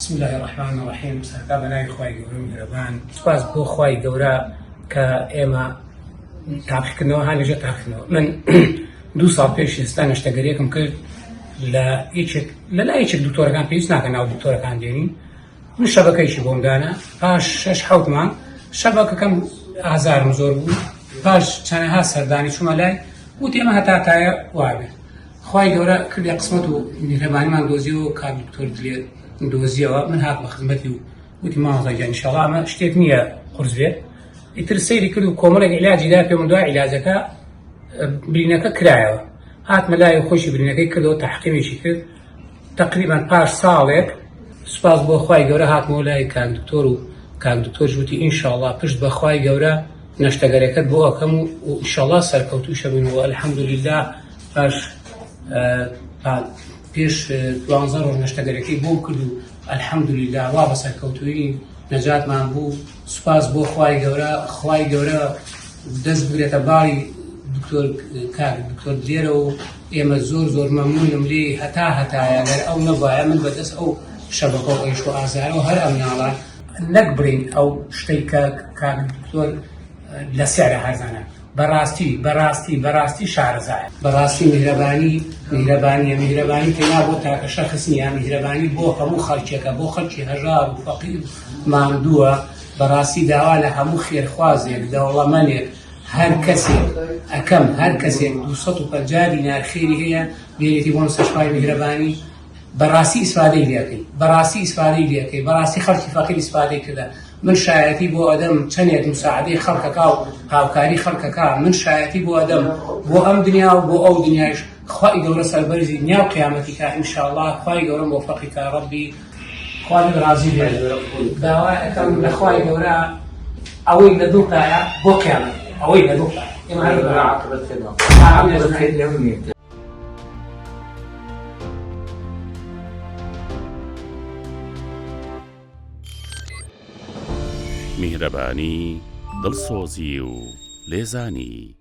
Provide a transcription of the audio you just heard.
بسم اللە الرحمن الرحیم سەرەتا بە ناوی خوای گەورە و میهرەبان سوپاس بۆ خوای گەورە کە ئێمە تاقیکردنەوە هانی ژێر تاقیکردنەوە من دوو ساڵ پێش ئێستا نەشتەگەریەکم کرد لە یەکێک لە لای یەکێک دکتۆرەکان پێویست ناکە ناو دکتۆرەکان دێنین من شەبەکەیشی بۆم دانا پاش شەش حەوت مانگ شەبەکەکەم ئازارم زۆر بوو پاش چەنەها سەردانی چوومە لای وتی ئەمە هەتا تایە وابێت خوای گەورە کردی قسمەت و میهرەبانیمان دۆزیەوە کاک دکتۆر دلێر دۆزیەوە من هاتمە خزمەتی و وتی مامۆستا گیان ئینشاڵڵا ئەمە شتێک نییە قورس بێت ئیتر سەیری کرد و کۆمەڵێک عیلاجی دا پێم دوای عیلاجەکە برینەکە کرایەوە هاتمە لای و خۆشی برینەکەی کردەوە تحقیمێکی کرد تقریبا پاش ساڵێک سوپاس بۆ خوای گەورە هاتمەوە لای کاک دکتۆر و کاک دکتۆر وتی ئینشاڵڵا پشت بە خوای گەورە نەشتەگەرەکەت بۆ ئەکەم و ئینشاڵڵا سەرکەوتووشە بین و الحمدلله پاش پێش دوانزە ڕۆژ نەشتەگەرەکەی بۆم کرد و الحمدلله وا بە سەرکەوتوویی نەجاتمان بوو سوپاس بۆ خوای گەورە خوای گەورە دەست بگرێتە باڵی دکتۆر کاک دکتۆر دلێرە و ئێمە زۆر زۆر مەمنونم لێی هەتا هەتایە گەر ئەو نەبوایە من بەدەست ئەو شەبەکە و ئەیش و ئازارەوە هەر ئەمناڵە نەک بڵێین ئەو شتەی کە کاک دکتۆر لە سعرە هەرزانە بەڕاستی بەڕاستی بەڕاستی شارەزایە. بەڕاستی میهرەبانی میهرەبانیە میهرەبانی تەنیا بۆ تاکە شەخس نیە میهرەبانی بۆ هەموو خەڵکێکە بۆ خەڵکی هەژار و فەقیر و ماندووە بەڕاستی داوا لە هەموو خێرخوازێک دەوڵەمەنێک هەر کەسێک ئەکەم هەر کەسێک 250 دینار خێری هەیە بێنێتی بۆ مستەشفای میهرەبانی بەڕاستی ئیسفادەی لێ ئەکەی بەڕاستی ئیسفادەی لێ ئەکەی بەڕاستی خەڵکی فەقیر ئیسفادەی کردە من شایەتی بۆ ئەدەم چەنێک مساعدەی خەڵکەکا و هاوکاری خەڵکەکا من شایەتی بۆ ئەدەم بۆ ئەم دنیا و بۆ ئەو دنیایش خوای گەورە سەربەرزی دنیا و قیامەتی کا ان شاء الله خوای گەورە مۆفەقی کا ڕەبی خوا لێت ڕازی بێت داوا ئەکەم لە خوای گەورە ئەوەی لە دڵتایە بۆ قیامەت ئەوەی لە دڵتایە ئێمە هەر میهرەبانی، دڵسۆزی و لێزانی.